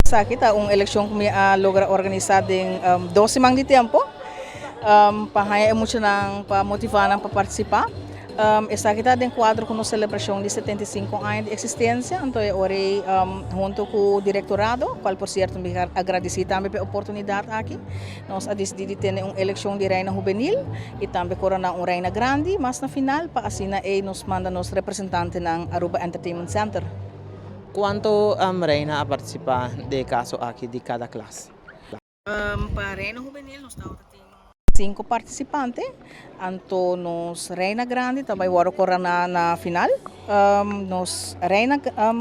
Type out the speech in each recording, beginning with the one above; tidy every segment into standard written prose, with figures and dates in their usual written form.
Esaki ta un eleccion cu mi a logra organisa den 2 siman di tempo pa haya muchanan, pa motiva nan pa participa. Esaki ta den cuadro cu e celebracion di 75 aña di existencia, anto awor hunto cu e directorado, cual por cierto mi ta agradeci tambe pa e oportunidad aki, nos a dicidi di tene un eleccion di reina juvenil y tambe corona un reina grandi, mas na final, pa asina ey nos manda nos representante na Aruba Entertainment Center. Cuanto reina a participa den e caso aki di cada klas? Pa reina juvenil nos tin cinco participante, anto nos reina grandi tambe a wordo corona na final. Nos reina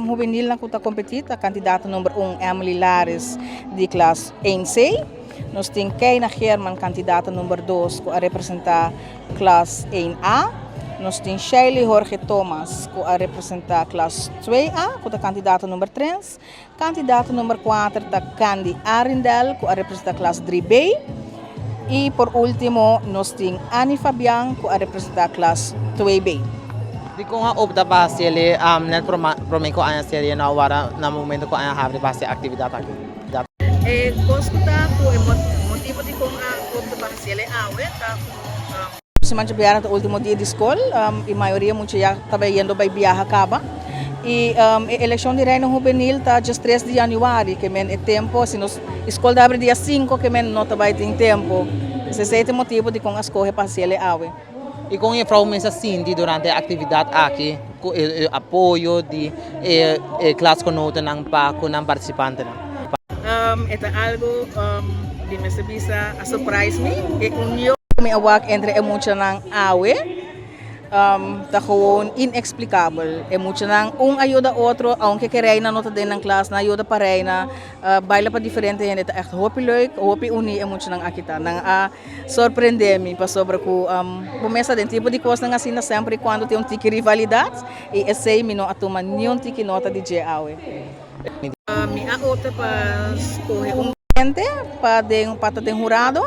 juvenil na cu ta competi, candidata number 1, Emily Lares, di klas 1C. Nos tin Keina German, candidata number 2, cu ta representa klas 1A. Nos tin Shirley Jorge Thomas, cu ta representa klas 2A, cu ta candidata number 3. Candidata number 4 ta Candy Arindel, cu ta representa klas 3B. Y por ultimo, nos tin Annie Fabian, cu ta representa klas 2B. Di con a opta pa haci net prome cu aña cera, na ora na momento cu aña habri pa e actividad aki? E cos cu ta e motibo di con a opta pa haci awe ta siman diabierna ta ultimo dia di scol y mayoria mucha ya ta yendo bay biaha caba. Y e eleccion di reina juvenil ta dia 3 di januari, kiermen e tempo, si nos scol ta habri dia 5, kiermen no ta bay tin tempo. Esey ta e motibo di con a scoge pa haci awe. Y con e juffrouw mes a sinti durante e actividad aki, cu e apoyo di e klasgenoten pa cu nan participante? E ta algo di mi bisa a surprise me. E union mi a wak entre e muchanan awe ta gewoon inexplicabel. E muchanan un a yuda otro, aunke cu reina no ta den klas, nan a yuda pa reina, baila pa diferente hende, ta echt hopi leuk, hopi uni e muchanan aki ta. Nan a sorprende mi pasobra cu cuminsa den tipo di cos asina semper y cuando tin un tiki rivalidad y esey mi no a tuma ningun tiki nota di dje awe. Mi a opta pa scoge un docente pa den hurado,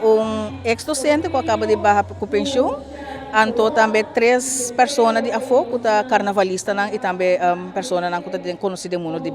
un ex-docente cu a caba di baha cu pensioen, anto tambe tres persona di afo cu ta carnavalista nan y tambe persona nan cu ta conoci den mundo di